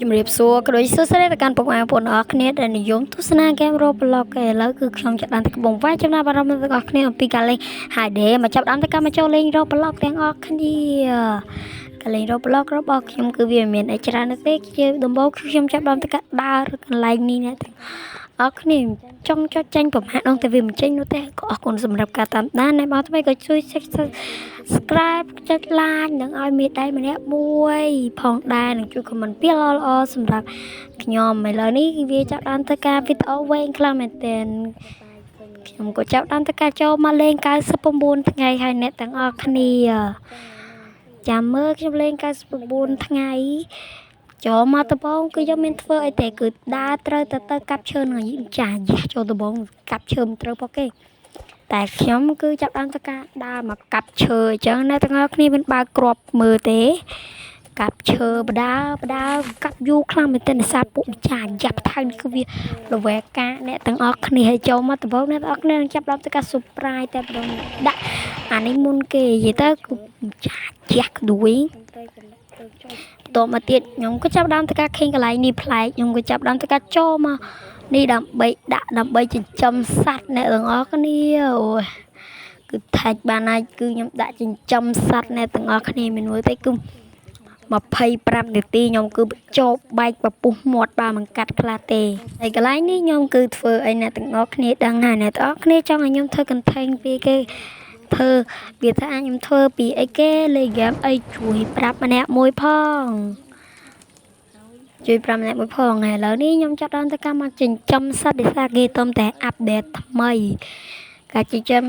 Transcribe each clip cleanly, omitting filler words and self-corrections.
ជំរាបសួរក៏ដូចសួស្តីទៅកាន់ពុកម៉ែបងប្អូនអរគ្នាដែលនិយមទស្សនាហ្គេម Roblox ឥឡូវគឺខ្ញុំចាប់ដើមទៅកំពុងវាយចំណាប់អារម្មណ៍ទាំងអស់គ្នាអំពីការលេង Hay Day មកចាប់ដើមទៅកម្មចូលលេង Roblox ទាំងអស់គ្នាការលេង Roblox របស់ខ្ញុំគឺវាមិនមានអីច្រើននោះទេជាដំបូងគឺខ្ញុំចាប់ដើមទៅកាដើរកន្លែងនេះអ្នកទាំងអរគ្នាចង់ចុចចាញ់ប្រហែលដងតែវាមិនចេញនោះទេក៏អរគុណសម្រាប់ការតាមដានអ្នកបងថ្មីក៏ជួយ subscribe ចុច like និងឲ្យមានដៃម្នាក់មួយផងដែរនិងជួយ comment ពីល្អៗសម្រាប់ខ្ញុំឥឡូវនេះវាចាប់ដើមធ្វើការវីដេអូវែងខ្លាំងមែនទែនខ្ញុំក៏ចាប់ដើមធ្វើការចូលមកលេង99ថ្ងៃហើយអ្នកទាំងអស់គ្នាចាំមើលខ្ញុំលេង99ថ្ងៃចូលមកដំបងគឺយកមានធ្វើអីទេគឺដើរត្រូវទៅទៅកាប់ឈើនឹងចាយ៉ាចូលដំបងកាប់ឈើមិនត្រូវផងគេតែខ្ញុំគឺចាប់ដើមធ្វើការដើរមកកាប់ឈើអញ្ចឹងអ្នកទាំងអស់គ្នាមិនបើកគ្រាប់មើលទេកាប់ឈើបដាបដាកាប់យូរខ្លាំងមែនទែនដោយសារពួកចាយ៉ាប់ថៅនេះគឺវាលវែកាអ្នកទាំងអស់គ្នាឲ្យចូលមកដំបូងអ្នកទាំងអស់គ្នានឹងចាប់ដើមធ្វើការ surprise តែម្ដងដាក់អានេះមុនគេនិយាយទៅគឺចាជះក្ដួយបន្ទាប់មកទៀតខ្ញុំក៏ចាប់ដើមធ្វើការខេងកន្លែងនេះប្លែកខ្ញុំក៏ចាប់ដើមធ្វើការចូលមកនេះដើម្បីដាក់ដើម្បីចិញ្ចឹមសត្វអ្នកទាំងអស់គ្នាអូយគឺថាច់បានហើយគឺខ្ញុំដាក់ចិញ្ចឹមសត្វអ្នកទាំងអស់គ្នាមិនមើលទេគឺ25នាទីខ្ញុំគឺចោបបែកពពុះមាត់បើមិនកាត់ខ្លះទេហើយកន្លែងនេះខ្ញុំគឺធ្វើឲ្យអ្នកទាំងអស់គ្នាដឹងហើយអ្នកទាំងអស់គ្នាចង់ឲ្យខ្ញុំធ្វើ content ពីគេធ្វើវាថាខ្ញុំធ្វើពីអីគេលេងហ្គេមអីជួយប្រាប់ម្នាក់មួយផងជួយប្រាប់ម្នាក់មួយផងហើយឥឡូវនេះខ្ញុំចាប់ដើមទៅកម្មមកចិញ្ចឹមសត្វដោយសារគេទំតែ update ថ្មីការចិញ្ចឹម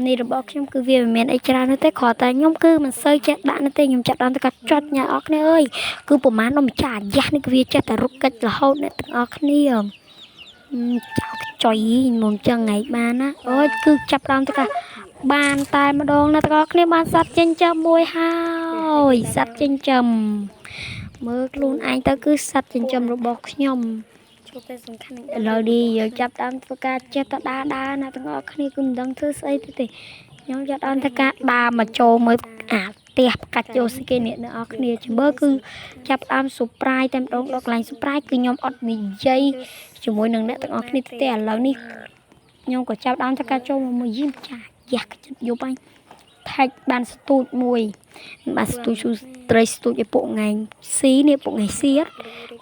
នេះរបស់ខ្ញុំគឺវាមិនមានអីច្រើននោះទេគ្រាន់តែខ្ញុំគឺមិនសូវចេះដាក់នោះទេខ្ញុំចាប់ដើមទៅកាត់ចុចញ៉ាអស់គ្នាអើយគឺប្រហែលនំចាយ៉ាស់នេះគឺវាចេះតែរត់កិច្ចរហូតអ្នកទាំងអស់គ្នាចោលចុយមកចឹងថ្ងៃបានណាអូយគឺចាប់ដើមទៅកាបានតែម្ដងអ្នកទាំងអស់គ្នាបានសត្វចិញ្ចឹមមួយហើយសត្វចិញ្ចឹមមើលខ្លួនឯងទៅគឺសត្វចិញ្ចឹមរបស់ខ្ញុំ ចូលពេលសំខាន់ ឥឡូវនេះយើងចាប់ដើមធ្វើការចេះតែដើរដើរណាទាំងអស់គ្នាគឺមិនដឹងធ្វើស្អីទេទេខ្ញុំចាប់ដើមធ្វើការដើរមកចូលមើលអាផ្ទះផ្កាច់យកស្គេនេះអ្នកនរគ្នាចាំមើលគឺចាប់ដើម surprise តែម្ដងដល់កន្លែង surprise គឺខ្ញុំអត់និយាយជាមួយនឹងអ្នកទាំងអស់គ្នាទេឥឡូវនេះខ្ញុំក៏ចាប់ដើមធ្វើការចូលមកមួយយីមចាយ៉ាស់ចិត្តយប់ហើយថែកបានស្ទូចមួយបានស្ទូចត្រីស្ទូចឲ្យពួកថ្ងៃស៊ីនេះពួកថ្ងៃស៊ី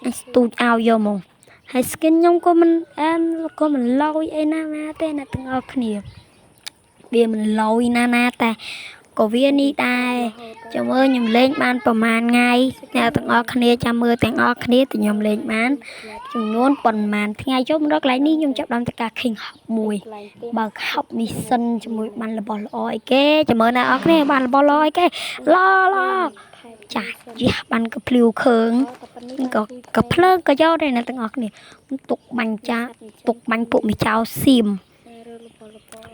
អញស្ទូចឲ្យយកមកហើយ skin ខ្ញុំក៏មិនអែមក៏មិនឡយអីណាណាទេអ្នកទាំងអស់គ្នាវាមិនឡយណាណាតែក៏វានេះដែរចាំមើលខ្ញុំលេងបានប្រហែលថ្ងៃអ្នកទាំងអស់គ្នាចាំមើលទាំងអស់គ្នាទៅខ្ញុំលេងបានចំនួនប៉ុន្មានថ្ងៃចូលមកដល់កន្លែងនេះខ្ញុំចាប់ដើមទៅការ King Hop មួយបើក Hop នេះសិនជាមួយបានរបស់ល្អអីគេចាំមើលអ្នកអស់គ្នាបានរបស់ល្អអីគេល្អល្អចាយ៉ាស់បានកភ្លាវខើងក៏ក៏ភ្លើងក៏យកដែរអ្នកទាំងអស់គ្នាទុកបាញ់ចាទុកបាញ់ពួកមីចៅសៀម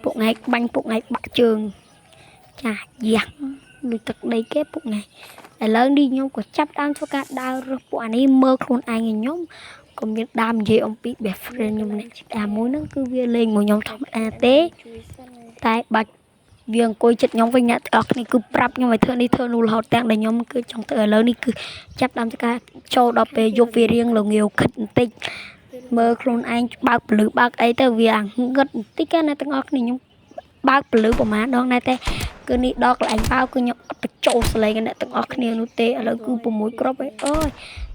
ពួកថ្ងៃបាញ់ពួកថ្ងៃបាក់ជើងចាយ៉ាស់ដូចទឹកដីគេពួកថ្ងៃឥឡូវនេះខ្ញុំក៏ចាប់ដើមធ្វើការដើររើសពួកអានេះមើលខ្លួនឯងខ្ញុំក៏មានដើមនិយាយអំពី best friend ខ្ញុំនេះអាមួយហ្នឹងគឺវាលេងមួយខ្ញុំធម្មតាទេតែបាច់វាអង្គុយចិត្តខ្ញុំវិញអ្នកទាំងអស់គ្នាគឺប្រាប់ខ្ញុំឲ្យធ្វើនេះធ្វើនោះរហូតទាំងដែលខ្ញុំគឺចង់ធ្វើឥឡូវនេះគឺចាប់ដើមធ្វើការចូលដល់ពេលយប់វារៀងលងាវខិតបន្តិចមើលខ្លួនឯងបើកពលឺបើកអីទៅវាងងឹតបន្តិចណាទាំងអស់គ្នាខ្ញុំបើកពលឺប្រហែលដងដែរតែគឺនេះដល់កន្លែងបើកគឺខ្ញុំអត់បញ្ចូលសលេងអ្នកទាំងអស់គ្នានោះទេឥឡូវគឺ6គ្រាប់ឯអើយ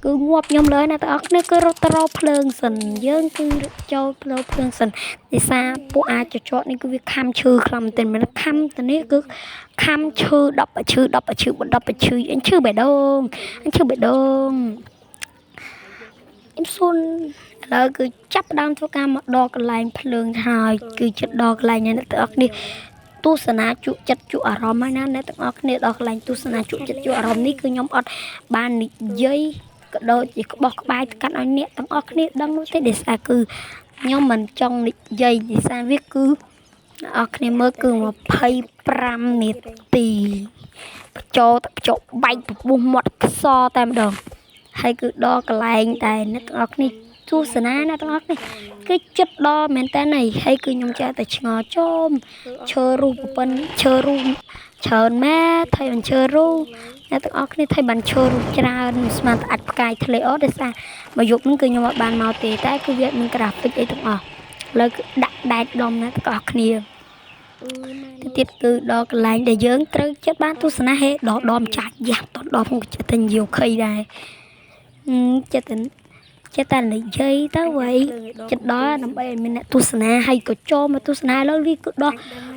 គឺងាប់ខ្ញុំលើអ្នកទាំងអស់គ្នាគឺរត់ទៅរកភ្លើងសិនយើងគឺចូលភ្លើងភ្លើងសិនដោយសារពួកអាចចចកនេះគឺវាខំឈឺខ្លាំងមែនទែនមិនខំទៅនេះគឺខំឈឺ10ឈឺ10ឈឺ10ឈឺអញឈឺបេះដូងអញឈឺបេះដូងអ៊ីមស៊ុនឥឡូវគឺចាប់ដើមធ្វើការមកដល់កន្លែងភ្លើងហើយគឺចិត្តដល់កន្លែងអ្នកទាំងអស់គ្នាទស្សនាជក់ចិត្តជក់អារម្មណ៍ហើយណាអ្នកទាំងអស់គ្នាដល់កន្លែងទស្សនាជក់ចិត្តជក់អារម្មណ៍នេះគឺខ្ញុំអត់បាននិយាយក៏ដូចជាក្បោះក្បាយទៅកាន់ឲ្យអ្នកទាំងអស់គ្នាដឹងនោះទេដោយសារគឺខ្ញុំមិនចង់និយាយដោយសារវាគឺអ្នកអស់គ្នាមើលគឺ25នាទីបញ្ចូលទៅបញ្ចូលបែកពពុះមាត់ខ្សតែម្ដងហើយគឺដល់កន្លែងតែអ្នកទាំងអស់គ្នាទស្សនាអ្នកទាំងអស់គ្នាគឺចិត្តដល់មែនតើហើយហើយគឺខ្ញុំចេះតែឆ្ងល់ជុំឈើរូបប្រពន្ធឈើរូបច្រើនម៉ែថៃមិនឈើរូប អ្នកទាំងអស់គ្នាថៃបានឈើរូបច្រើនស្មានតែអាចផ្កាយធ្លេអត់ដោយសារមកយប់ហ្នឹងគឺខ្ញុំអត់បានមកទេតែគឺវាមានក្រាហ្វិកអីទាំងអស់លើគឺដាក់ដែកដុំអ្នកទាំងអស់គ្នាទៅទៀតគឺដល់កន្លែងដែលយើងត្រូវចិត្តបានទស្សនាហេដល់ដមចាស់យ៉ាប់តដល់ផងចិត្តតែយាវខីដែរចិត្តចិត្តតែនិយាយទៅវ៉ៃចិត្តដល់ដើម្បីឲ្យមានអ្នកទស្សនាហើយក៏ចូលមកទស្សនាលើវាគឺដល់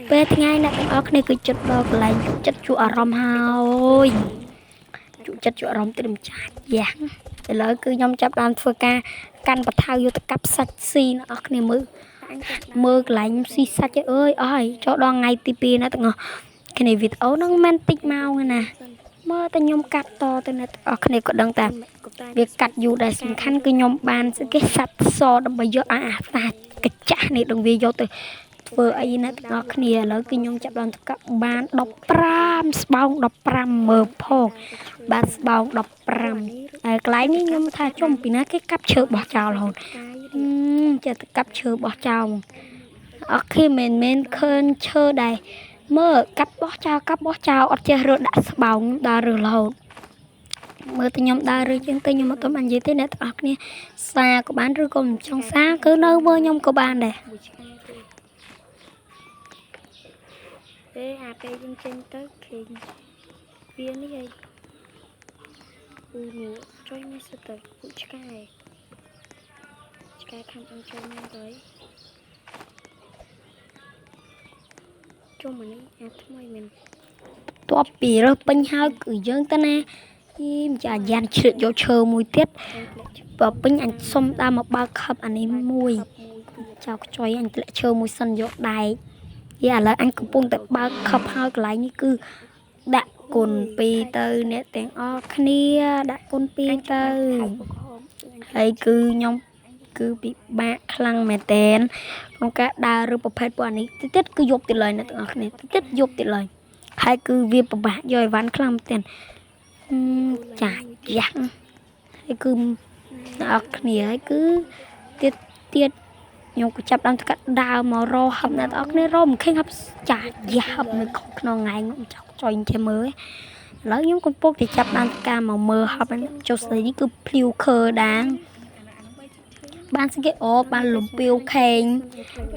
ពេលថ្ងៃអ្នកទាំងអស់គ្នាគឺចិត្តដល់កន្លែងចិត្តជួអារម្មណ៍ហើយជួចិត្តជួអារម្មណ៍ត្រឹមចាស់យ៉ាងឥឡូវគឺខ្ញុំចាប់ដើមធ្វើការកាន់បថៅយកទៅកាប់សាច់ស៊ីអ្នកអស់គ្នាមើលមើលកន្លែងស៊ីសាច់អើយអស់ហើយចូលដល់ថ្ងៃទី2ណាទាំងអស់គ្នាវីដេអូហ្នឹងមិនតិចមកណាមើលតែខ្ញុំកាត់តទៅអ្នកទាំងអស់គ្នាក៏ដឹងតែវាកាត់យូរដែរសំខាន់គឺខ្ញុំបានស្គេសัตว์សដើម្បីយកអាសាកញ្ចាស់នេះនឹងវាយកទៅធ្វើអីណាទាំងអស់គ្នាឥឡូវគឺខ្ញុំចាប់ដល់កាប់បាន15ស្បោង15មើលផងបាទស្បោង15ហើយកន្លែងនេះខ្ញុំថាជុំពីណាគេកាប់ឈើបោះចោលរហូតចេះតែកាប់ឈើបោះចោលអត់គេមិនមែនឃើញឈើដែរមើលកាប់បោះចោលកាប់បោះចោលអត់ចេះរើដាក់ស្បោងដើររើរហូតមើលតែខ្ញុំដើររើជាងទៅខ្ញុំអត់បាននិយាយទេអ្នកទាំងអស់គ្នាសាក៏បានឬក៏មិនចង់សាគឺនៅមើលខ្ញុំក៏បានដែរ ទេអាពេលយើងចេញទៅឃើញវានេះឯងអ៊ូនោះចុយនេះសិតតែពួកឆ្កែឆ្កែខាំអញចូលមកទៅជុំនេះអាថ្មីមែន តបពីរើសពេញហើយគឺយើងទៅណាយីម្ចាស់យ៉ានជ្រៀតយកឈើមួយទៀតបើពេញអញសុំដើរមកបើកខឹបអានេះមួយចៅខ្ចុយអញធ្លាក់ឈើមួយសិនយកដែកយីឥឡូវអញកំពុងតែបើកខឹបហើយកន្លែងនេះគឺដាក់គុណ2ទៅអ្នកទាំងអស់គ្នាដាក់គុណ2ទៅហើយគឺខ្ញុំគឺពិបាកខ្លាំងមែនតែនក្នុងការដើរឬប្រភេទពួកអានេះទៀតគឺយប់ទៀតឡើយអ្នកទាំងអស់គ្នាទៀតយប់ទៀតឡើយហើយគឺវាពិបាកយកអីវ៉ាន់ខ្លាំងមែនតែនចាស់យ៉ាងហើយគឺអ្នកអរគ្នាហើយគឺទៀតទៀតខ្ញុំក៏ចាប់ដើមកាត់ដើរមករហឹបអ្នកទាំងអស់គ្នារមិនឃើញហឹបចាស់យ៉ាហឹបនៅក្នុងថ្ងៃខ្ញុំចោចុយចេះមើលឥឡូវខ្ញុំកំពុងតែចាប់ដើមការមកមើលហឹបចុះស្ដីនេះគឺភ្លាវខើដាងបានស្គេអូបានលំពាវខេង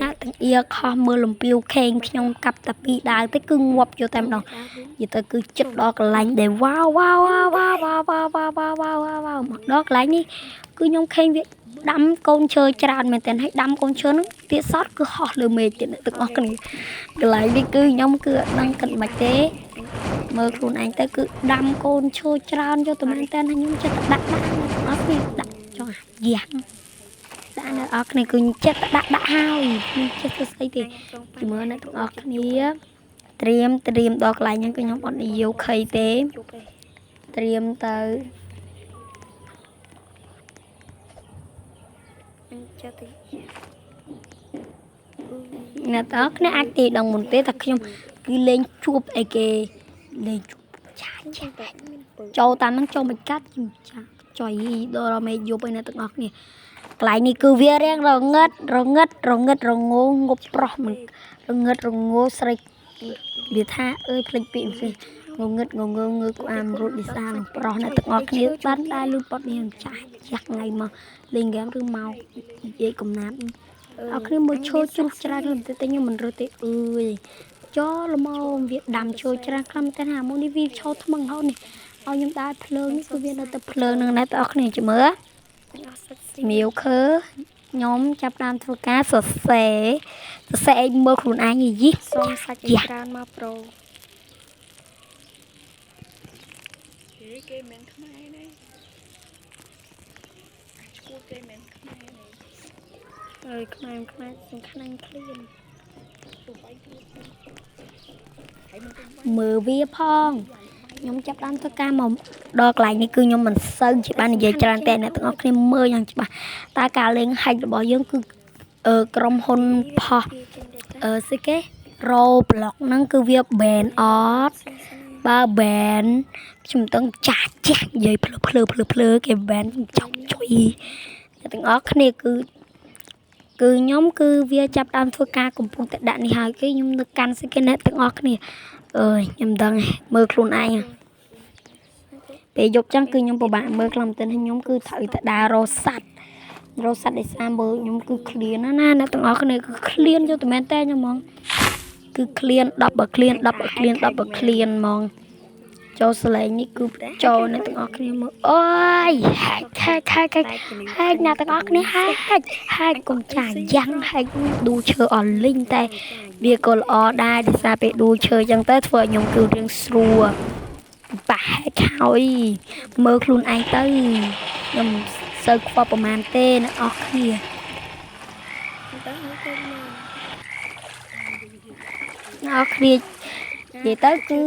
ណាទាំងអៀខោះមើលលំពាវខេងខ្ញុំកាប់តែពីរដាវទៅគឺងាប់យកតែម្ដងនិយាយទៅគឺចិត្តដល់កន្លែងដែលវ៉ាវវ៉ាវវ៉ាវវ៉ាវវ៉ាវវ៉ាវវ៉ាវវ៉ាវមកដល់កន្លែងនេះគឺខ្ញុំខេងវាដាំកូនឈើច្រើនមែនទែនហើយដាំកូនឈើហ្នឹងទៀតសតគឺហោះលើមេឃទៀតទាំងអស់គ្នាកន្លែងនេះគឺខ្ញុំគឺអត់ដឹងគិតមិនទេមើលខ្លួនឯងទៅគឺដាំកូនឈើច្រើនយកទៅមែនទែនហើយខ្ញុំចិត្តដាក់ដាក់ទាំងអស់គ្នាដាក់ចង់យ៉ាងដាក់អ្នកអរគ្នាគឺចិត្តដាក់ដាក់ហើយខ្ញុំចិត្តធ្វើស្អីទេជាមួយអ្នកទាំងអស់គ្នាត្រៀមដល់កន្លែងហ្នឹងគឺខ្ញុំអត់និយាយខីទេត្រៀមទៅអ្នកទាំងអស់គ្នាអាចទេដឹងមុនទេថាខ្ញុំគឺលេងជួបអីគេលេងជួបឆាឆាចូលតាមហ្នឹងចូលមិនកាត់ចាចុយដល់មេយប់ឯអ្នកទាំងអស់គ្នាកន្លែងនេះគឺវារៀងរងឹតរងឹតរងឹតរងងប់ប្រុសមិនរងឹតរងស្រីវាថាអើយភ្លេចពាក្យផ្សេងងងឹតងងងើក្អាមរត់វិសាលប្រុសអ្នកទាំងអស់គ្នាបានដែរលឺប៉ុតនេះចាស់ចាស់ថ្ងៃមកលេងហ្គេមឬមកនិយាយកំណាប់អរគ្នាមើលឈើជ្រុះច្រើនតែខ្ញុំមិនរត់ទេអើយចោលមកវាដាំឈើច្រើនខ្លាំងតែណាមួយនេះវាឈើថ្មងហូតនេះឲ្យខ្ញុំដើរភ្លើងនេះគឺវានៅតែភ្លើងនឹងដែរបងប្អូនគ្នាចាំមើលមៀវខើខ្ញុំចាប់ដើមធ្វើការសរសេរអីមើលខ្លួនឯងយីសុំសាច់ច្រើនមកប្រូគេមិនខ្មែរទេឈួតគេមិនខ្មែរទេ ហើយខ្មែរខ្មែរសំខាន់អញឃ្លាន មើលវាផងខ្ញុំចាប់ដើមធ្វើការមកដល់កន្លែងនេះគឺខ្ញុំមិនសូវជាបាននិយាយច្រើនតែអ្នកទាំងអស់គ្នាមើលយ៉ាងច្បាស់តើការលេងហាច់របស់យើងគឺក្រុមហ៊ុនផុសស្អីគេ Roblox ហ្នឹងគឺវា ban អត់បើ ban ខ្ញុំមិនដឹងចាស់ចាស់និយាយភ្លើភ្លើភ្លើភ្លើគេ ban ចោកចុយអ្នកទាំងអស់គ្នាគឺខ្ញុំគឺវាចាប់ដើមធ្វើការកំពុងតែដាក់នេះហើយគេខ្ញុំនៅកាន់ស្អីគេអ្នកទាំងអស់គ្នាអើយខ្ញុំដឹងមើលខ្លួនឯង ពេលយប់ចឹងគឺខ្ញុំពិបាកមើលខ្លាំងមែនទែនខ្ញុំគឺត្រូវតែដើររកសัตว์រកសัตว์ដោយសារមើលខ្ញុំគឺឃ្លានណាណាអ្នកទាំងអស់គ្នាគឺឃ្លានយកតែមែនតើខ្ញុំហ្មងគឺឃ្លាន10បើឃ្លាន10បើឃ្លាន10បើឃ្លានហ្មងចូលសលេងនេះគឺចូលអ្នកទាំងអស់គ្នាមើលអូយហែកហែកហែកហែកហែកអ្នកទាំងអស់គ្នាហែកហែកកុំចាយ៉ាងហែកឌូឈើអស់លីងតែវាក៏ល្អដែរដោយសារពេលឌូឈើចឹងទៅធ្វើឲ្យខ្ញុំគឺរឿងស្រួលបាក់ហែកហើយមើលខ្លួនឯងទៅខ្ញុំសូវខ្វល់ប្រហែលទេអ្នកអស់គ្នាអ្នកអស់គ្នានិយាយទៅគឺ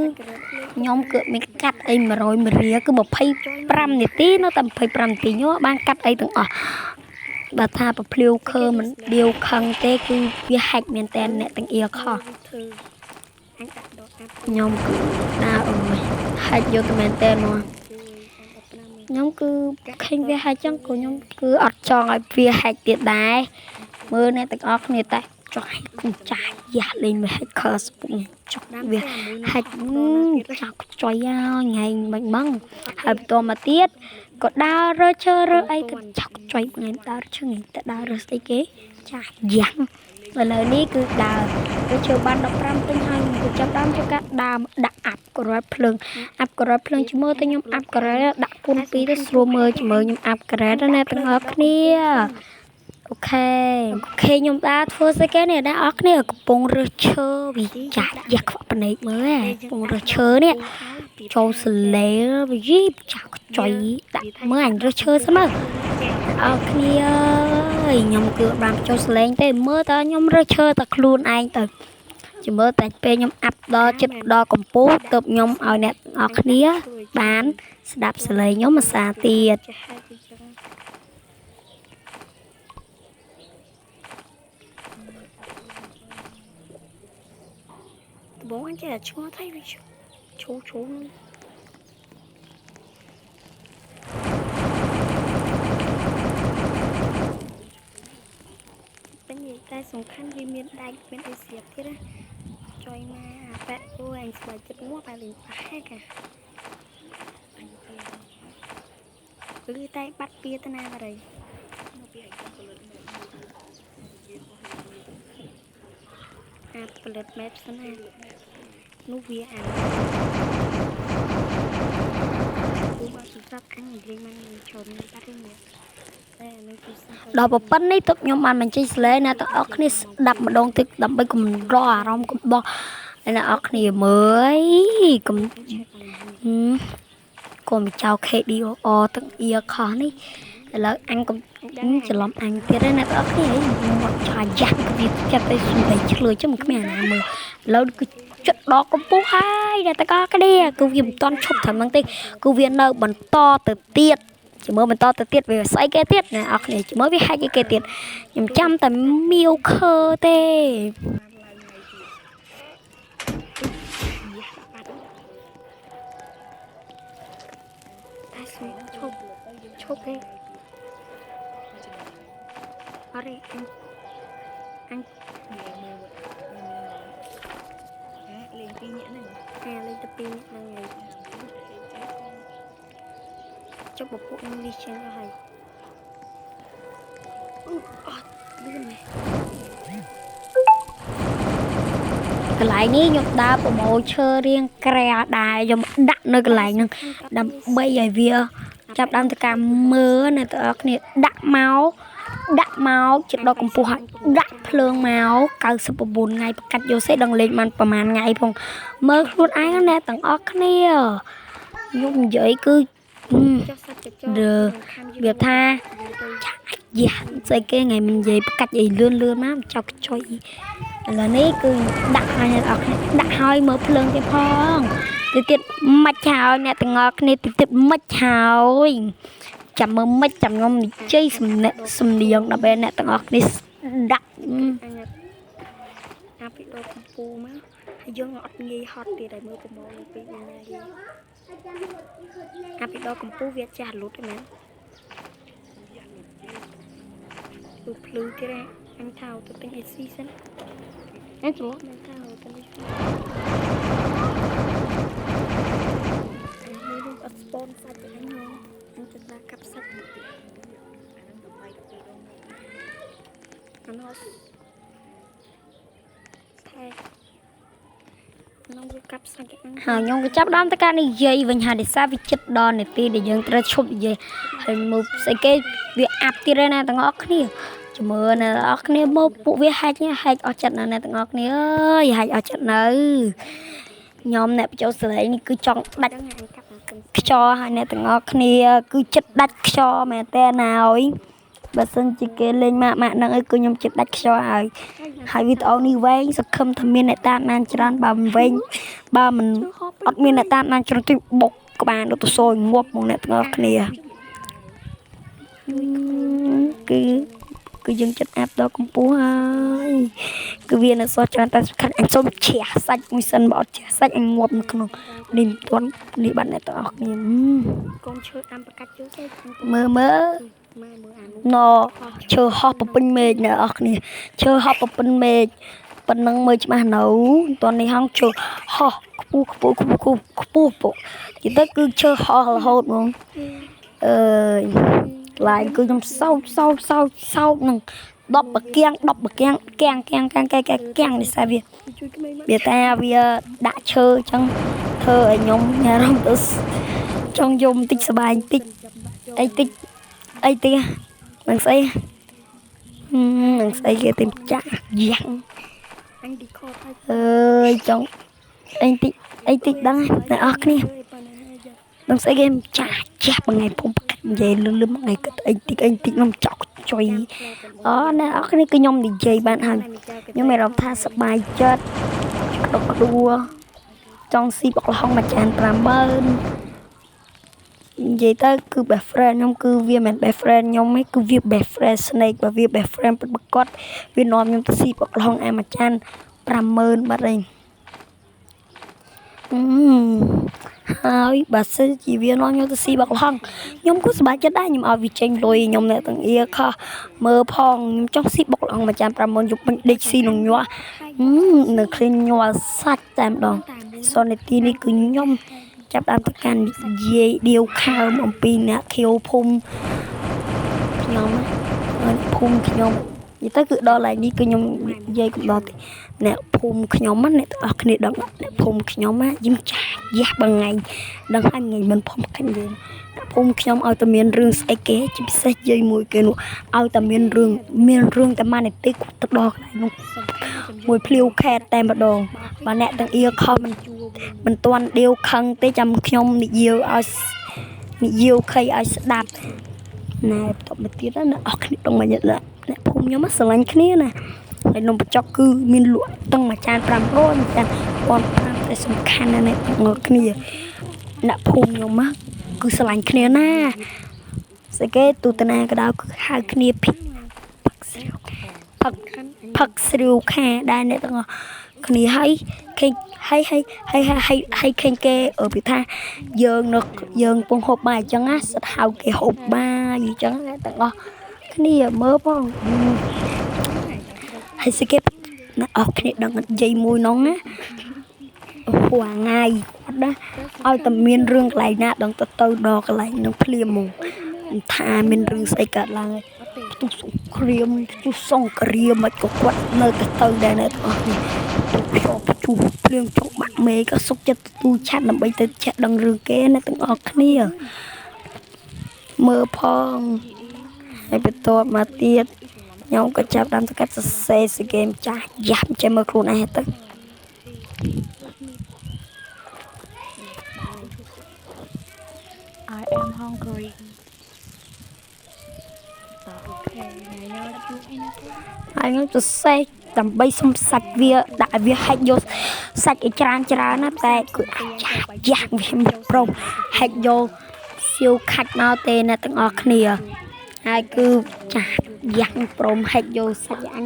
ខ្ញុំគឺមានកាត់អី100មរៀគឺ25នាទីនៅតែ25នាទីខ្ញុំបានកាត់អីទាំងអស់បើថាប្រភ្លាវខើមិនដៀវខឹងទេគឺវាហែកមែនតើអ្នកទាំងអៀខោះខ្ញុំគឺដើរអើយហែកយកទៅមែនតើមកខ្ញុំគឺឃើញវាហែកចឹងក៏ខ្ញុំគឺអត់ចង់ឲ្យវាហែកទៀតដែរមើលអ្នកទាំងអស់គ្នាតែចង់ហែកគុំចាស់យ៉ាស់លេងវាហែកខើស្ពុកចង់វាហែកចោលខ្ចុយថ្ងៃមិនហ្មងហើយបន្តមកទៀតក៏ដើររើឈើរើអីទៅចោលខ្ចុយថ្ងៃដើរឈើថ្ងៃទៅដើររើស្អីគេចាស់យ៉ាងឥឡូវនេះគឺដើររើឈើបាន15ពេញហើយខ្ញុំក៏ចាប់ដើមធ្វើការដើមដាក់អាប់ក្រែភ្លើងអាប់ក្រែភ្លើងជាមួយទៅខ្ញុំអាប់ក្រែដាក់គុណ2ទៅស្រួលមើលជាមួយខ្ញុំអាប់ក្រែដល់អ្នកទាំងអស់គ្នាអូខេខ្ញុំដើរធ្វើស្អីគេនេះដែរអស់គ្នាកំពុងរើសឈើវាចាស់យ៉ាស់ខ្វក់ភ្នែកមើលកំពុងរើសឈើនេះចូលសលេវាយីចាស់ខ្ចុយដាក់មើលអញរើសឈើសិនមើលអស់គ្នាអើយខ្ញុំគឺបានចូលសលេងទេមើលតើខ្ញុំរើសឈើតែខ្លួនឯងទៅជំរឿតែពេលខ្ញុំអាប់ដល់ចិត្តដល់កំពូលទើបខ្ញុំឲ្យអ្នកអស់គ្នាបានស្ដាប់សលេងខ្ញុំភាសាទៀតបងអញចេះឈ្មោះថៃវាឈូឈូពេញតែសំខាន់វាមានដែកមានអីស្រាប់ទៀតណាចុយមកអាប៉ែអូអញស្បែកចិត្តងាប់អាលេងប៉ះកាអញពីឬតែបាត់ពីតាណាបារីអាផលិតម៉ែបសិនណានោះវាអានពូមកទូរស័ព្ទអញនិយាយមិនចូលបាត់ទេនេះ ដល់ប៉ុណ្ណេះទើបខ្ញុំបានបញ្ចេញសលេងអ្នកទាំងអស់គ្នាស្ដាប់ម្ដងទៀតដើម្បីកម្រអារម្មណ៍កំបោះអ្នកអស់គ្នាមើលកុំកុំចោល KDOR ទាំងអៀខោះនេះឥឡូវអញកុំច្រឡំអញទៀតណាអ្នកទាំងអស់គ្នាមកឆាយ៉ាស់វាចិត្តទៅសំដីឆ្លើយចឹងមិនគ្មានអាណាមើលឥឡូវគឺចិត្តដល់កំពុះហើយអ្នកទាំងអស់គ្នាគឺវាមិនតន់ឈប់ត្រឹមហ្នឹងទេគឺវានៅបន្តទៅទៀតជាមួយបន្តទៅទៀតវាស្អីគេទៀតអ្នកអស់គ្នាជាមួយវាហែកគេទៀតខ្ញុំចាំតែមៀវខើទេ តែសុំឈប់ឈប់ទេអរេអញ លេង2នាក់ហ្នឹង អាលេងទៅ2នាក់ហ្នឹងហើយចុះពពួកនឹងនេះចឹងអស់ហើយអត់លឿនមែនក ន្លែងនេះខ្ញុំដើរប្រមូលឈើរៀងក្រែដែរខ្ញុំដាក់នៅកន្លែងហ្នឹងដើម្បីឲ្យវាចាប់ដើមទៅការមើលអ្នកទាំងអស់គ្នាដាក់មកចិត្តដល់កំពុះហើយដាក់ភ្លើងមក99ថ្ងៃប្រកាច់យកសេដឹងលេងបានប្រហែលថ្ងៃផងមើលខ្លួនឯងអ្នកទាំងអស់គ្នាខ្ញុំនិយាយគឺវាថាយ៉ាស្អីគេថ្ងៃមិននិយាយប្រកាច់អីលឿនលឿនមកចោលខ្ចុយឥឡូវនេះគឺដាក់ឲ្យអ្នកទាំងអស់គ្នាដាក់ឲ្យមើលភ្លើងទៀតផងទៀតមិនហើយអ្នកទាំងអស់គ្នាទៀតមិនហើយចាំមើលមិនចាំខ្ញុំនិយាយសំនៀងដើម្បីអ្នកទាំងអស់គ្នាស្ដាប់ អាពីដល់កំពូមកហើយយើងអត់ងាយហត់ទៀតហើយមើលប្រមូលពីញ៉ាយអាពីដល់កំពូវាចាស់លុតទេមែនគឺភ្លឺទៀតអញថាទៅទិញ AC សិនអញច្រឡំមិនថាទៅទិញអត់ស្ព នសាច់អញហងអញចិត្តដាក់កាប់សាច់ អាហ្នឹងដើម្បីទៅដង អានោះថែនងវាកាប់សាច់អញ ហើយខ្ញុំក៏ចាប់ដើមទៅការនិយាយវិញហើយដោយសារវាចិត្តដល់នាទីដែលយើងត្រូវឈប់និយាយហើយមើលស្អីគេវាអាប់ទៀតហើយណាទាំងអស់គ្នាជំរឿអ្នកទាំងអស់គ្នាមើលពួកវាហែកនេះហែកអស់ចិត្តណាស់អ្នកទាំងអស់គ្នាអើយហែកអស់ចិត្តនៅខ្ញុំអ្នកបញ្ចូលសលេងនេះគឺចង់ដាច់ ដឹងអញកាប់អាកឹម ខ្យល់ហើយអ្នកទាំងអស់គ្នាគឺចិត្តដាច់ខ្យល់មែនតើណាអើយបើសិនជាគេលេងម៉ាក់ម៉ាក់ហ្នឹងអីគឺខ្ញុំចិត្តដាច់ខ្យល់ហើយហើយវីដេអូនេះវែងសង្ឃឹមថាមានអ្នកតាមដានច្រើនបើមិនវែងបើមិនអត់មានអ្នកតាមដានច្រើនទេបុកក្បាលដូចទៅសយងាប់ហ្មងអ្នកទាំងអស់គ្នាគឺគឺយើងចិត្តអាប់ដល់កម្ពស់ហើយគឺវានៅសល់ច្រើនតែសំខាន់អញសូមជ្រះសាច់មួយសិនបើអត់ជ្រះសាច់អញងាប់នៅក្នុងនេះមិនទាន់នេះបាត់អ្នកទាំងអស់គ្នា កូនឈើដាំប្រកាច់យូរទៅ មើលមើល ម៉ែមើលអានោះ ណឈើហោះពពេញមេឃអ្នកនរគ្នាឈើហោះពពេញមេឃប៉ុណ្ណឹងមើលច្បាស់នៅតនេះហងឈើហោះខ្ពស់ខ្ពស់ខ្ពស់ខ្ពស់ខ្ពស់ពុកនិយាយទៅគឺឈើហោះរហូតហ្មងអើយកន្លែងគឺខ្ញុំសោកសោកសោកសោកនឹង10បកៀង10បកៀងកៀងកៀងកៀងកែកែកៀងនេះសាវា ជួយក្មេងមក វាតាវាដាក់ឈើអញ្ចឹងធ្វើឲ្យខ្ញុំញ៉ាំរំទៅចង់យំបន្តិចសប្បាយបន្តិចអីតិចអីតិចនឹងស្អីហឹមនឹងស្អីគេទេចាក់យ៉ាង អញឌីខតឲ្យ អើយចង់អីតិចអីតិចដឹងអ្នកអស់គ្នានឹងស្អីគេចាស់ចាស់មួយថ្ងៃពុំប្រកាច់និយាយលឺលឺមួយថ្ងៃគិតអីតិចអីតិចខ្ញុំចោកចុយអូអ្នកអស់គ្នាគឺខ្ញុំនិយាយបានហើយខ្ញុំមានអារម្មណ៍ថាសប្បាយចិត្តក្តុកក្តួលចង់ស៊ីបុកល្ហុងមួយចាន50000និយាយទៅគឺ best friend ខ្ញុំគឺវាមិន best friend ខ្ញុំទេគឺវា best friend snake បើវា best friend ពិតប្រាកដវានាំខ្ញុំទៅស៊ីបុកល្ហុងអាមួយចាន50000បាត់ហើយអឺហើយបើសិនជាវានាំខ្ញុំទៅស៊ីបុកល្ហុងខ្ញុំក៏សប្បាយចិត្តដែរខ្ញុំឲ្យវាចេញលុយខ្ញុំអ្នកទាំងអៀខោះមើលផងខ្ញុំចង់ស៊ីបុកល្ហុងមួយចាន50000យប់មិញដេកស៊ីនឹងញាស់អឺនៅឃ្លានញាល់សាច់តែម្ដងសននីតិនេះគឺខ្ញុំចាប់ដើមទៅកាន់និយាយដៀវខើមអំពីអ្នកខៀវភូមិខ្ញុំណាអ្នកភូមិខ្ញុំនិយាយទៅគឺដល់ឡែកនេះគឺខ្ញុំនិយាយកំដរទេអ្នកភូមិខ្ញុំណាអ្នកទាំងអស់គ្នាដឹងអ្នកភូមិខ្ញុំណាយឹមចាស់យ៉ាស់មួយថ្ងៃដឹងហើយថ្ងៃមិនផុំខាញ់និយាយអ្នកភូមិខ្ញុំឲ្យតែមានរឿងស្អីគេជាពិសេសយាយមួយគេនោះឲ្យតែមានរឿងមានរឿងតែមួយនាទីគាត់ទៅដល់កន្លែងនោះមួយភ្លាវខេតតែម្ដងបើអ្នកទាំងអៀខុសមិនមិនទាន់ដៀវខឹងទេចាំខ្ញុំនិយាយឲ្យនិយាយខីឲ្យស្ដាប់ណែបន្តមកទៀតណាអ្នកអស់គ្នាដងមកអ្នកអ្នកភូមិខ្ញុំស្រឡាញ់គ្នាណាហើយនំបញ្ចុកគឺមានលក់ទាំងមួយចាន500មួយចាន1500តែសំខាន់ណាស់អ្នកទាំងអស់គ្នាអ្នកភូមិខ្ញុំណាគឺស្រឡាញ់គ្នាណាស្អីគេទូតនាក៏ដោយគឺហៅគ្នាភីផឹកស្រាវផឹកផឹកស្រាវខាដែរអ្នកទាំងអស់គ្នាហើយឃើញហើយហើយហើយហើយហើយឃើញគេអឺពីថាយើងនៅយើងពងហូបបាយអញ្ចឹងណាសិតហៅគេហូបបាយអញ្ចឹងណាទាំងអស់គ្នាមើលផងហើយស្អីគេអ្នកអស់គ្នាដឹងនិយាយមួយនងណាហួថ្ងៃគាត់ណាឲ្យតែមានរឿងកន្លែងណាដឹងទៅទៅដល់កន្លែងនឹងភ្លាមហ្មងមិនថាមានរឿងស្អីកើតឡើងហើយផ្ទុះសង្គ្រាមផ្ទុះសង្គ្រាមមិនក៏គាត់នៅតែទៅដែរអ្នកទាំងអស់គ្នាផ្ទុះខ្យល់ផ្ទុះភ្លៀងចុកបាក់មេក៏សុកចិត្តទទួលឆាត់ដើម្បីទៅចេះដឹងរឿងគេអ្នកទាំងអស់គ្នាមើលផងហើយបន្ទាប់មកទៀតខ្ញុំក៏ចាប់ដើមទៅកាត់សរសេរសហ្គេមចាស់យ៉ាប់ចេះមើលខ្លួនឯងទៅ I am hungry តោះ okay ថ្ងៃញ៉ាំជួបអីណាទេ ហើយខ្ញុំសរសេរដើម្បីសុំសាច់វាដាក់ឲ្យវាហែកយកសាច់ឲ្យច្រើនច្រើនណាតែគឺអាចយ៉ាស់យ៉ាស់វាមិនព្រមហែកយកសៀវខាច់មកទេអ្នកទាំងអស់គ្នាហើយគឺចាស់យ៉ាស់ព្រមហែកយកសាច់ឲ្យអញ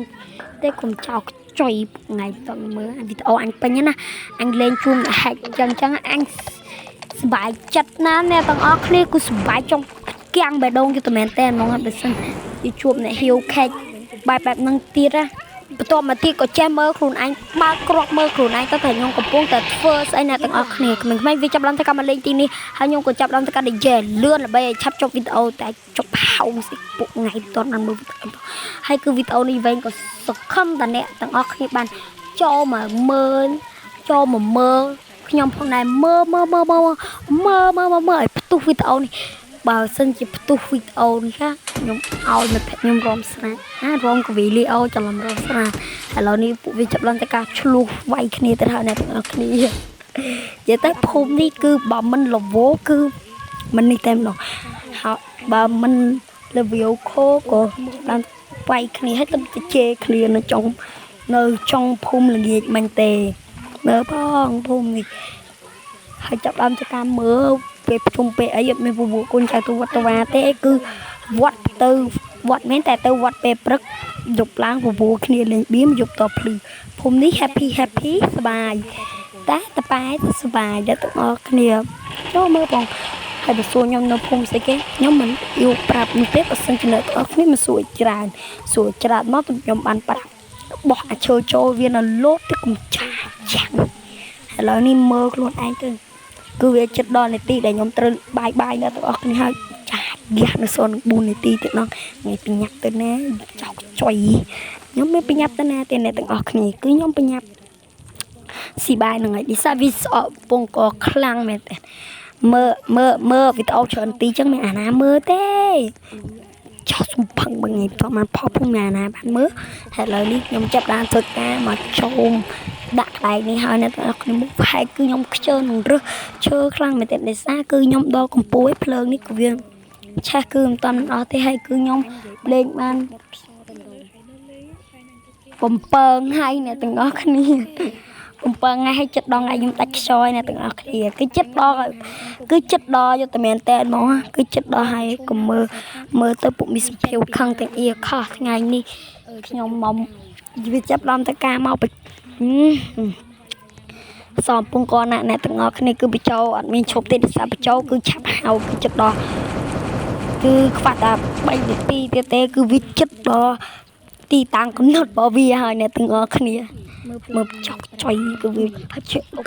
ទេកុំចោលខ្ចុយថ្ងៃតមើលអាវីដេអូអញពេញណាអញលេងជួមហែកចឹងចឹងអញសប្បាយចិត្តណាស់អ្នកទាំងអស់គ្នាគឺសប្បាយចង់គៀងបេះដូងយទៅមែនតើហ្មងបើសិនជាជួបអ្នកហៀវខេកបែបបែបហ្នឹងទៀតណា បន្ទាប់មកទៀតក៏ចេះមើលខ្លួនឯងបើកគ្រាប់មើលខ្លួនឯងទៅតែខ្ញុំកំពុងតែធ្វើស្អីណាទាំងអស់គ្នាក្មេងៗវាចាប់ដើមធ្វើការមកលេងទីនេះហើយខ្ញុំក៏ចាប់ដើមធ្វើការនិយាយលឿនដើម្បីឲ្យឆាប់ចប់វីដេអូតែចប់ហៅសិពួកថ្ងៃមិនទាន់បានមើលវីដេអូហើយគឺវីដេអូនេះវែងក៏សង្ឃឹមតែអ្នកទាំងអស់គ្នាបានចូលមកមើលចូលមកមើលខ្ញុំផងដែរមើលមើលមើលមើលមើលមើលមើលមើលឲ្យផ្ទុះវីដេអូនេះបើសិនជាផ្ទុះវីដេអូនេះខ្ញុំឲ្យមិត្តភក្តិខ្ញុំរំស្រាអារំកវីលីអូច្រឡំរំស្រាឥឡូវនេះពួកវាចាប់ឡើងតែការឆ្លោះវាយគ្នាទៅហើយអ្នកទាំងអស់គ្នានិយាយទៅភូមិនេះគឺបើមិនលវោគឺមិននេះតែម្ដងហើយបើមិនលវាវខោក៏បានវាយគ្នាហើយទៅជេរគ្នានៅចុងភូមិល្ងាចមិញទេមើលផងភូមិនេះហើយចាប់ដើមជាការមើលពេលប្រជុំពេលអីអត់មានពពួកគុណចៅទៅវត្តទៅវាទេគឺវត្តទៅវត្តមែនតែទៅវត្តពេលព្រឹកយប់ឡើងពពួកគ្នាលេងបៀមយប់តភ្លឺភូមិនេះ happy happy សប្បាយតែតប៉ែសប្បាយដល់ទាំងអស់គ្នាចូលមើលបងហើយបើសួរខ្ញុំនៅភូមិស្អីគេខ្ញុំមិនយូរប្រាប់នោះទេបើសិនជាអ្នកទាំងអស់គ្នាមកសួរច្រើនសួរច្រើនមកទើបខ្ញុំបានប្រាប់បោះអាឈើចូលវានៅលោតទៅកំចាចាំឥឡូវនេះមើលខ្លួនឯងទៅគឺវាចិត្តដល់នាទីដែលខ្ញុំត្រូវបាយបាយដល់ទាំងអស់គ្នាហើយចាហ្គាសនៅសល់4នាទីទៀតដល់ថ្ងៃបញ្ញាប់ទៅណាចោកចុយខ្ញុំមានបញ្ញាប់ទៅណាទេអ្នកទាំងអស់គ្នាគឺខ្ញុំបញ្ញាប់ស៊ីបាយហ្នឹងហើយឌីសាវាស្អកពងកខ្លាំងមែនទេមើលមើលមើលវីដេអូច្រើនទីចឹងមានអាណាមើលទេចោះសំផឹងបើថ្ងៃបន្ទាប់បានផុសពុំមានអាណាបានមើលហើយឥឡូវនេះខ្ញុំចាប់បានធ្វើការមកចូលដាក់កន្លែងនេះហើយអ្នកទាំងអស់គ្នាមុខផែកគឺខ្ញុំខ្ជិលនឹងរើសឈើខ្លាំងមែនទេដោយសារគឺខ្ញុំដល់កម្ពូលភ្លើងនេះក៏វាឆេះគឺមិនតាន់អស់ទេហើយគឺខ្ញុំលេងបាន7ថ្ងៃអ្នកទាំងអស់គ្នា7ថ្ងៃហើយចិត្តដល់ថ្ងៃខ្ញុំដាច់ខ្យល់អ្នកទាំងអស់គ្នាគឺចិត្តដល់គឺចិត្តដល់យកតែមែនតែហ្មងគឺចិត្តដល់ហើយកុំមើលមើលទៅពុកមីសភាវខឹងទាំងអៀខោះថ្ងៃនេះខ្ញុំមកវាចាប់ដល់តការមកសំពងកណាអ្នកទាំងអស់គ្នាគឺបញ្ចោអត់មានឈប់ទេដោយសារបញ្ចោគឺឆាប់ហៅគឺចិត្តដល់គឺខ្វះតែ3នាទីទៀតទេគឺវាចិត្តដល់ទីតាំងកំណត់របស់វាហើយអ្នកទាំងអស់គ្នាមើលចុកចុយគឺវា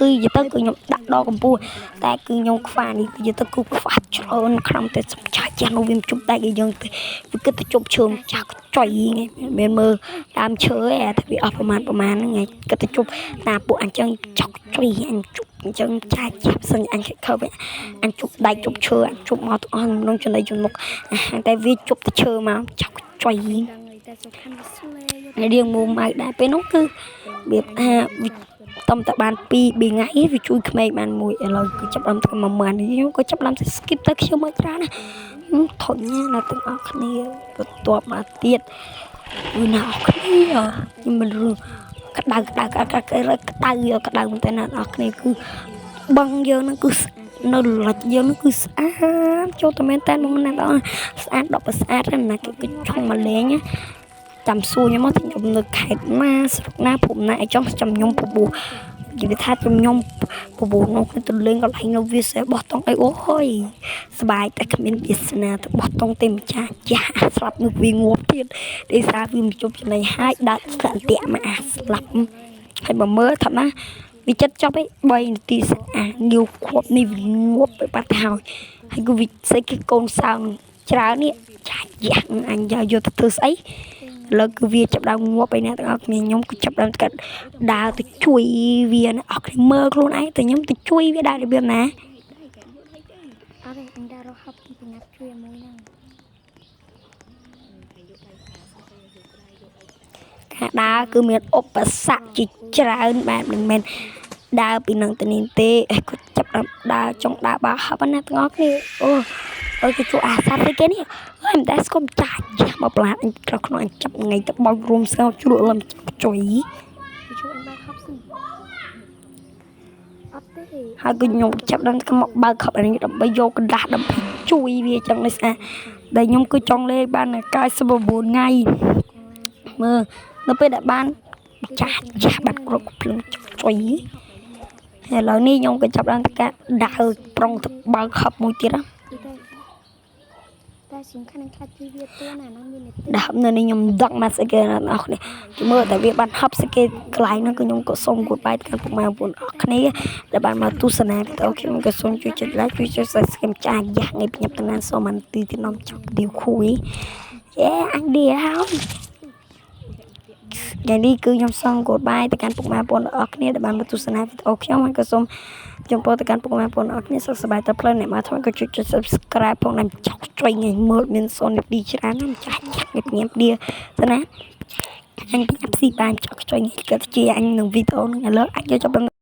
គឺនិយាយទៅគឺខ្ញុំដាក់ដល់កម្ពស់តែគឺខ្ញុំខ្វះនេះគឺនិយាយទៅគឺខ្វះច្រើនខ្លាំងតែសំឆាចាស់នោះវាមិនជប់តែគេយើងទេវាគិតតែជប់ឈើចាស់ចុយហ្នឹងមិនមើលដើមឈើឯងថាវាអស់ប្រមាណប្រមាណហ្នឹងឯងគិតតែជប់តាពួកអញ្ចឹងចុកចុយអញជប់អញ្ចឹងចាស់ចាប់សិនអញខើអញជប់ដៃជប់ឈើអញជប់មកទាំងអស់ក្នុងចំណៃចំណុកតែវាជប់តែឈើមកចុកចុយ តែសំខាន់វាស្លេ រៀងមួម៉ៅដែរពេលនោះគឺវាថាវាតំតែបាន2 3ថ្ងៃវាជួយក្មេងបានមួយឥឡូវគឺចាប់ដើមធ្វើមួយម៉ាននេះខ្ញុំក៏ចាប់ដើម skip ទៅខ្ញុំមកច្រើនណាធុញណាទាំងអស់គ្នាបន្ទាប់មកទៀតវាណាអស់គ្នាខ្ញុំមិនរឿងក្តៅក្តៅក្តៅក្តៅក្តៅក្តៅមែនតើណាអស់គ្នាគឺបឹងយើងហ្នឹងគឺនៅលិចយើងហ្នឹងគឺស្អាតចូលតែមែនតើមកណាដល់ស្អាតដល់ស្អាតណាគេគឺចង់មកលេងណាចាំសួរខ្ញុំមកខ្ញុំនៅខេត្តណាស្រុកណាភូមិណាអីចង់ចាំខ្ញុំពពោះនិយាយថាខ្ញុំពពោះនោះទៅលេងកន្លែងនៅវាសេបោះតង់អីអូយសប្បាយតែគ្មានវាសនាទៅបោះតង់ទេម្ចាស់ចាស់ស្លាប់នោះវាងាប់ទៀតដោយសារវាមិនជប់ចំណេញហើយដាច់ស្លាក់តាក់មកអាស្លាប់ហើយបើមើលថាណាវាចិត្តចប់ឯ3នាទីស្អាតងាវខួបនេះវាងាប់ទៅបាត់ហើយហើយគឺវាស្អីគេកូនសើងច្រើននេះចាស់យ៉ាស់អញយកទៅធ្វើស្អីឥឡូវគឺវាចាប់ដើមងាប់ឯអ្នកទាំងអស់គ្នាខ្ញុំគឺចាប់ដើមកាត់ដើរទៅជួយវាណាអស់គ្នាមើលខ្លួនឯងតែខ្ញុំទៅជួយវាដែររបៀបណា អត់ទេអញដើររកហប់ពីណាប់ជួយមួយហ្នឹង ការដើរគឺមានឧបសគ្គជាច្រើនបែបមិនមែនដើរពីនឹងទៅនេះទេហើយគាត់ចាប់ដើមដើរចង់ដើរបើហប់ណាទាំងអស់គ្នាអូអើយគេជួយអាសាស្អីគេនេះអើយមិនដែលស្គមចាស់យ៉ាស់មកប្លាតអញក្រោះក្នុងអញចាប់ថ្ងៃទៅបោករួមស្ងោជ្រក់លំចុយ វាជួយអញបើកហប់សិនអត់ទេ ហើយគឺខ្ញុំចាប់ដើមមកបើកខប់អានេះដើម្បីយកกระดาษដើម្បីជួយវាចឹងដោយសារដែលខ្ញុំគឺចង់លេងបាន99ថ្ងៃមើលនៅពេលដែលបានចាស់ចាស់បាត់គ្រប់ភ្លឹងចុយហើយឥឡូវនេះខ្ញុំក៏ចាប់ដើមការដើរប្រុងទៅបើកខប់មួយទៀតណា ទៅទៅ តែសំខាន់នឹងខ្លាចពីវាទួណាហ្នឹងមាននីតិ ដល់នៅនេះខ្ញុំដឹកមកស្អីគេអ្នកនរគ្នាជមើលតែវាបានហប់ស្អីគេកន្លែងហ្នឹងគឺខ្ញុំក៏សូម goodbye ទៅកាន់ពុកម៉ែបងប្អូនអរគ្នាដែលបានមកទស្សនាវីដេអូខ្ញុំក៏សូមជួយចុច like ជួយចុច subscribe ចាយ៉ាស់ថ្ងៃប្រញាប់តំណានសូមអានទីទីនាំចប់ឌីវខួយយេអញឌីហើយថ្ងៃនេះគឺខ្ញុំសូម goodbye ទៅកាន់ពុកម៉ែបងប្អូនអរគ្នាដែលបានមកទស្សនាវីដេអូខ្ញុំហើយក៏សូមខ្ញុំពោលទៅកាន់ពុកម៉ែបងប្អូនអរគ្នាសុខសប្បាយទៅផ្លូវអ្នកមកថ្មីក៏ជួយចុច subscribe ផងដែរចောက်ចុយថ្ងៃមើលមានសូននេះច្រើនណាស់ចាស់ចាស់ញញៀមឌីទៅណាអញប្រញាប់ស៊ីបានចောက်ចុយថ្ងៃកើតជាអញនឹងវីដេអូនឹងឥឡូវអញយកចាប់